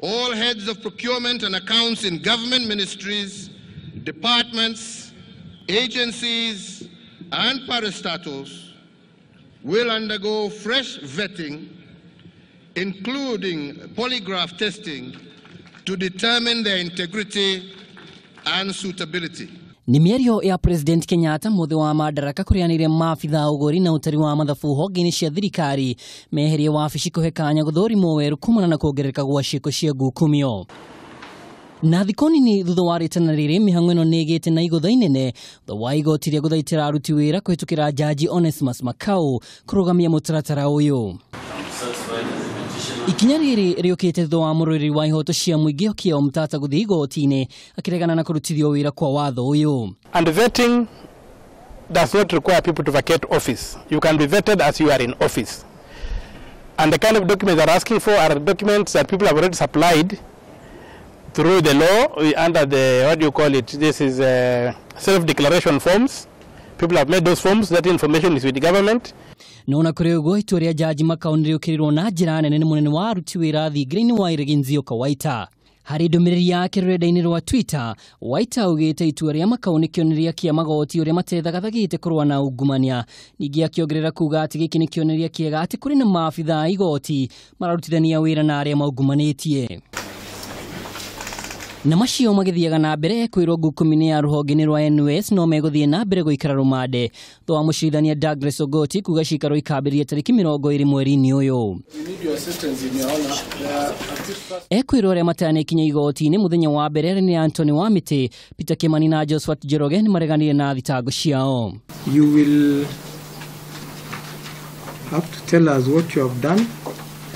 All heads of procurement and accounts in government ministries, departments, agencies, and parastatals will undergo fresh vetting, including polygraph testing, to determine their integrity and suitability. Nĩ mĩario ya President Kenyatta mũthĩ wa madaraka kũrĩanĩire maabitha ũgũri na ũtari wa mathabu honge-inĩ cia thirikari meherie wabici kũhe kanya gũthũrimwo werũ kumana na kuongerereka gwa ciĩko cia ngukumio. Na thikũ nini thutha wa rĩtana rĩrĩ mĩhang'o ĩno nĩ ĩgĩte na igũtha inene thutha wa igoti rĩa gũthaitĩra aruti wĩra kũhĩtũkĩra Jaji Onesmus Makau kũrũgamia mũtaratara ũyũ. Ikinya rĩrĩ rĩũkĩte thutha wa mũrũĩrĩri wa ihoto cia mũingĩ Okiya Omtatah gũthiĩ igoti-inĩ akĩregana na kũrutithio wĩra kwa watho ũyũ. And vetting does not require people to vacate office. You can be vetted as you are in office. And the kind of documents they're asking for are documents that people have already supplied through the law under the, what do you call it, this is self-declaration forms. People have made those forms, that information is with the government. No na kũrĩ ũguo itua rĩa Jaji Makau nĩrĩũkĩrĩirwo na njĩra nene nĩ mũnene wa aruti wĩra thingira-inĩ wa Iregi Nzioka Waita. Harĩ ndũmĩrĩri yake rũrenda-inĩ rwa Twitter, Waita augĩte itua rĩa Makau nĩ kĩonereria kĩa magoti ũrĩa matethagathagĩte kũrũa na ungumania. Ningĩ akĩongerera kuga atĩ gĩkĩ nĩ kĩonereria kĩega atĩ kũrĩ na maabitha a igoti mararutithania wĩra na arĩa maungumanĩtie. Na macio magĩthiaga na mbere kwĩrwo ngukumi-inĩ ya rũhonge-inĩ rwa NYS no megũthiĩ na mbere gũikara rũmande thutha wa mũcirithania Douglas Ogoti kuga ciikaro ikambĩrĩria tarĩki 20 mweri-inĩ ũyũ. Ekwĩrwo arĩa matanakinya igoti-inĩ mũthenya wa mbere arĩa nĩ Anthony Wamiti, Peter Kimani na Josphat Njoroge nĩmareganire na thitango ciao. You will have to tell us what you have done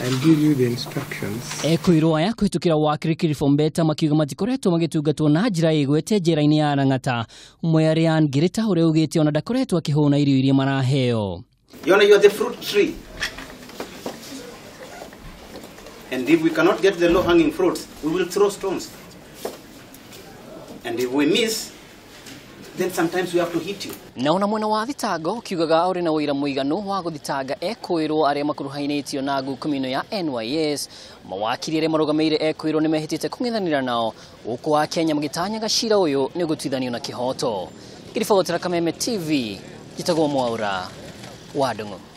and give you the instructions. Ekwĩrwo aya kũhĩtũkĩra wakiri Cliff Ombeta makiuga matikoretwo magĩtungatwo na njĩra ĩgwete njera-inĩ ya Lang'ata. Ũmwe arĩ Ann Ngirita ũrĩa ugĩte ona ndakoretwo akĩhũna irio iria maraheo. Your Honor, you are the fruit tree. And if we cannot get the low-hanging fruits, we will throw stones. And if we miss, then sometimes we have to hit you. Na ona mwena wa thitango ũkiugaga ũrĩ na ũira mũiganu wa gũthitanga ekwĩrwo arĩa makuruhanĩtio na ngukumino ya NYS. Mawakiri arĩa marũgamĩire ekwĩrwo nĩmehĩtĩte kũng'ethanĩra nao gũkũ wa Kenya magĩtanyaga cira ũyũ nĩ ũgũtuithanio na kĩhoto. Ngĩribotera Kameme TV, njĩtagwo Mwaura wa Ndung'u.